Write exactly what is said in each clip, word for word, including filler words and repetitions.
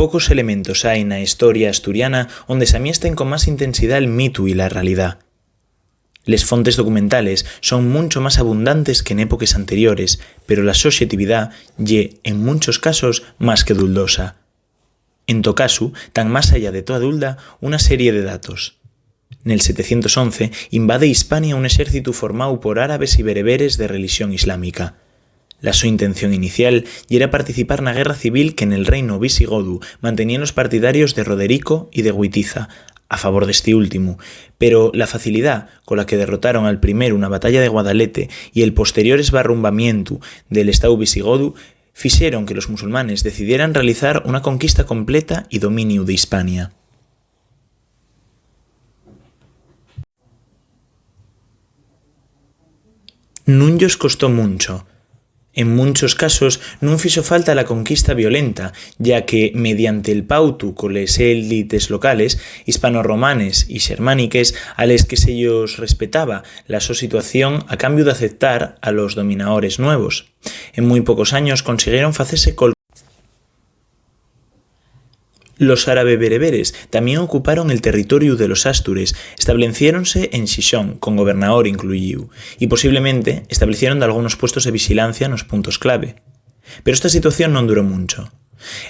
pocos elementos hai na hestoria asturiana onde s'amiesten con más intensidá el mitu y la realidá. Les fontes documentales son muncho más abundantes que n'époques anteriores, pero la so xetividá ye, en munchos casos, más que duldosa. En to casu, tán más allá de toa dulda una serie de datos. Nel setecientos once invade Hispania un exércitu formáu por árabes y bereberes de relixión islámica. La so intención inicial yera participar na guerra civil que nel reinu visigodu manteníen los partidarios de Roderico y de Guitiza, a favor d'esti últimu, pero la facilidá cola que derrotaron al primeru na batalla de Guadalete y el posterior esbarrumbamientu del estáu visigodu fixeron que los musulmanes decidieran realizar una conquista completa y dominiu de Hispania. Nun-yos costó muncho. En munchos casos nun fixo falta la conquista violenta, ya que, mediante'l pautu coles élites locales, hispanorromanes y xermániques, a les que se-yos respetaba la so situación a cambiu d'aceptar a los dominaores nuevos, en mui pocos años consiguieron facese col Los árabe-bereberes tamién ocuparon el territoriu de los ástures, estableciéronse en Xixón, con gobernador incluíu, y posiblemente establecieron dalgunos puestos de vixilancia nos puntos clave. Pero esta situación non duró muncho.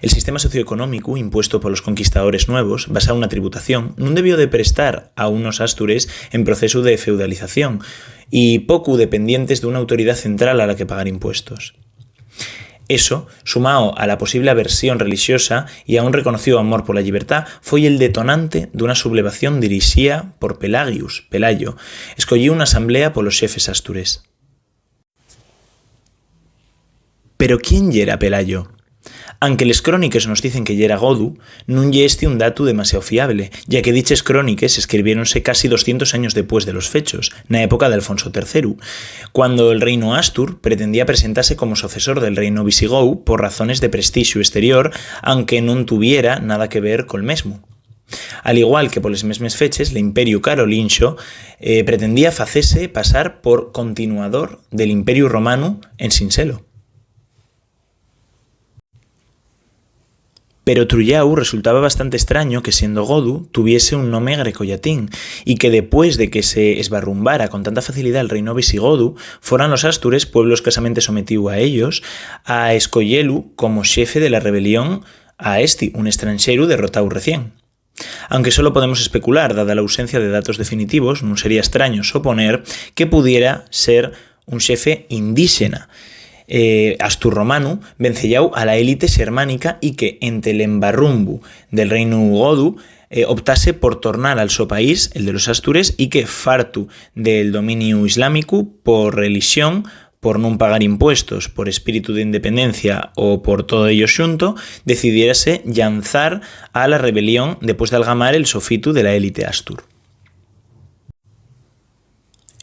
El sistema socioeconómicu impuesto polos conquistadores nuevos, basáu na tributación, nun debió de prestar a unos ástures en procesu de feudalización y pocu dependientes d'una autoridá central a la que pagar impuestos. Eso, sumao a la posible aversión relixiosa y a un reconocíu amor pola llibertá, foi el detonante d'una sublevación dirixía por Pelagius, Pelayo, escoyíu n'asamblea polos xefes ástures. Pero, ¿quién yera Pelayo? Anque les cróniques nos dicen que yera godu, nun ye esti un datu demasiao fiable, ya que diches cróniques escribiéronse casi doscientos años depués de los fechos, na época d'Alfonso terceru, cuando el reinu Astur pretendía presentase como socesor del reinu visigou por razones de prestixu exterior, anque nun tuviera nada que ver col mesmu. Al igual que poles mesmes feches, l'Imperiu Carolinxo, eh, pretendía facese pasar por continuador del Imperiu Romanu ensin selo. Pero otru llau, resultaba bastante estraño que, siendo godu, tuviese un nome grecollatín, y que, depués de que se esbarrumbara con tanta facilidá el reinu visigodu, foran los ástures, pueblo escasamente sometíu a ellos, a escoyelu como xefe de la rebelión a esti, un estranxeru derrotáu recién. Anque solo podemos especular, dada l'ausencia de datos definitivos, nun sería estraño soponer que pudiera ser un xefe indíxena, eh, asturromanu, venceyáu a la élite xermánica y que, ente l'embarrumbu del reinu godu, eh, optase por tornar al so país, el de los ástures, y que, fartu del dominiu islámicu, por relixón, por nun pagar impuestos, por espíritu d'independencia o por todo ello xunto, decidiérase llanzar a la rebelión depués d'algamar el sofitu de la élite astur.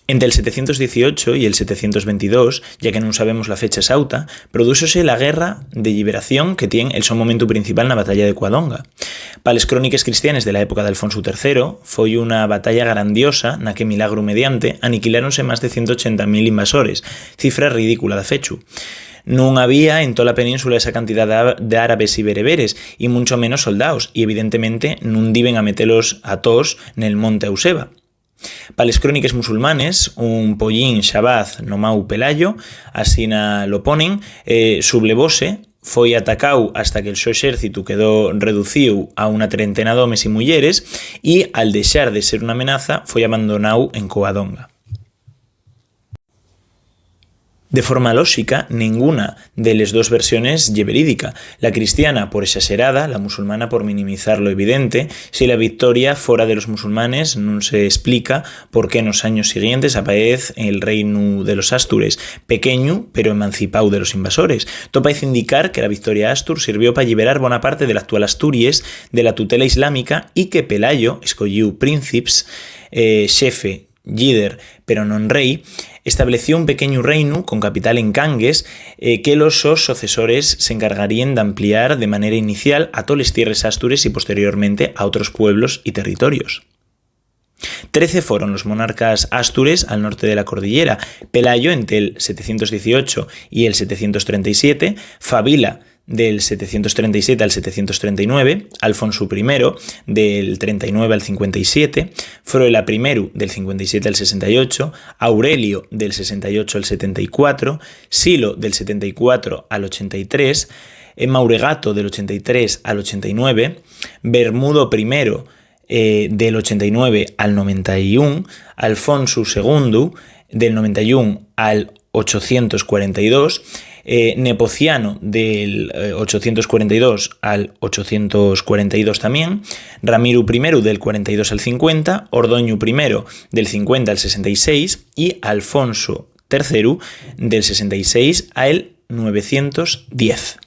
Ente el setecientos dieciocho y el setecientos ventidós, ya que nun sabemos la fecha exauta, prodúxose la Guerra de Lliberación, que tien el so momentu principal na batalla de Cuadonga. Pa les cróniques cristianes de la época d'Alfonsu terceru, foi una batalla grandiosa na que, milagru mediante, aniquiláronse más de ciento ochenta mil invasores, cifra ridícula, dafechu. Nun había en tola península esa cantidá d'a-, d'árabes y bereberes, y muncho menos soldaos, y evidentemente nun diben a metelos a toos nel monte Auseba. Pa les cróniques musulmanes, un pollín xabaz nomáu Pelayo, asina lo ponen, eh, sublevóse, foi atacáu hasta que'l so exércitu quedó reducíu a una trentena d'homes y muyeres, y, al dexar de ser una amenaza, foi abandonáu en Covadonga. De forma lóxica, nenguna de les dos versiones ye verídica, la cristiana por exaxerada, la musulmana por minimizar lo evidente. Si la victoria fora de los musulmanes, nun se esplica por qué nos años siguientes apaez el reinu de los ástures, pequeñu pero emancipáu de los invasores. Too paez indicar que la victoria astur sirvió pa lliberar bona parte de l'actual Asturies de la tutela islámica y que Pelayo, escoyíu prínceps, eh, xefe, llíder, pero non rei, estableció un pequeñu reinu con capital en Cangues, eh, que los sos socesores s'encargaríen d'ampliar de manera inicial a toles tierres astures y posteriormente a otros pueblos y territorios. Trece foron los monarcas astures al norte de la cordillera, Pelayo ente'l setecientos dieciocho y el setecientos trenta y siete, Fabila del setecientos trenta y siete al setecientos trenta y nueve, Alfonsu primero del trenta y nueve al cincuenta y siete, Froela primero del cincuenta y siete al sesenta y ocho, Aurelio del sesenta y ocho al setenta y cuatro, Silo del setenta y cuatro al ochenta y tres, eh, Mauregato del ochenta y tres al ochenta y nueve, Bermudo primero, eh, del ochenta y nueve al noventa y uno, Alfonsu segundu del noventa y uno al ochocientos cuarenta y dos, eh, Nepociano del, eh, ochocientos cuarenta y dos al ochocientos cuarenta y dos también, Ramiru primero del cuarenta y dos al cincuenta, Ordoñu primero del cincuenta al sesenta y seis y Alfonso terceru del sesenta y seis al novecientos diez.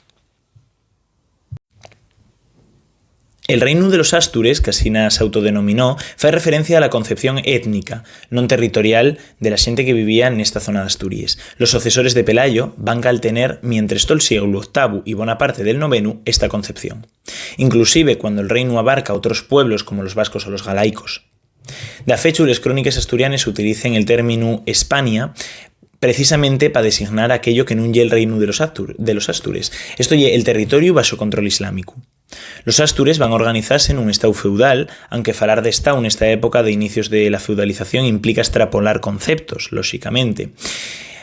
El Reinu de los Astures, qu'asina s'autodenominó, fai referencia a la concepción étnica, non territorial, de la xente que vivía nesta zona d'Asturies. Los socesores de Pelayo van caltener, mientres tol sieglu octavu y bona parte del novenu, esta concepción. Inclusive cuando el reinu abarca otros pueblos como los vascos o los galaicos. Dafechu, les cróniques asturianes utilicen el términu Espania precisamente pa designar aquello que nun ye el reinu de los Astur-, de los Astures. Esto ye el territoriu baxo control islámicu. Los Astures van organizase nun estáu feudal, anque falar d'estáu nesta época de inicios de la feudalización implica estrapolar conceptos, lóxicamente,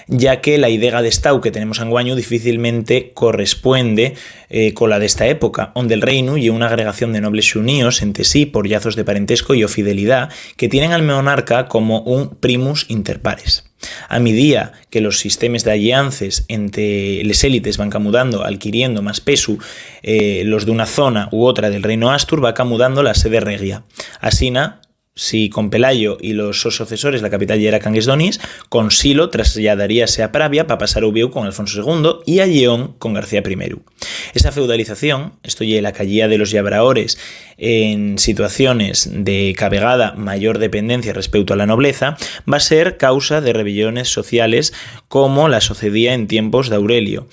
ya que la idea d'estáu que tenemos anguaño difícilmente correspuende, eh, cola d'esta época, onde el reinu ye una agregación de nobles xuníos ente sí por llazos de parentesco y o fidelidá que tienen al monarca como un primus inter pares. A midía que los sistemes d'alliances ente les élites van camudando, alquiriendo más pesu, eh, los d'una zona u otra del reinu astur, va camudando la sede regia. Asina, si con Pelayo y los sos socesores la capital yera Cangues d'Onís, con Silo traslladariase a Pravia pa pasar a Uviéu con Alfonso segundu y a Lleón con García primeru. Esa feudalización, esto ye la cayía de los llabraores en situaciones de cabegada mayor dependencia respeuto a la nobleza, va ser causa de rebellones sociales como la socedía en tiempos d'Aurelio.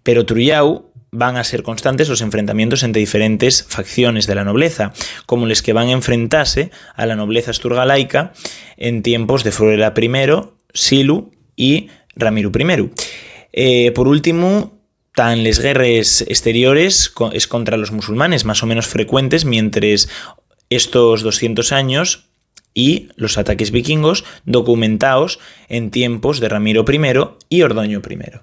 Pero otru llau, van a ser constantes los enfrentamientos ente diferentes facciones de la nobleza, como les que van enfrentase a la nobleza asturgalaica en tiempos de Froela primero, Silu y Ramiru primero. Eh, por últimu, tan les guerres exteriores co-, es contra los musulmanes, más o menos frecuentes mientres estos doscientos años, y los ataques vikingos documentaos en tiempos de Ramiro primero y Ordoño primero.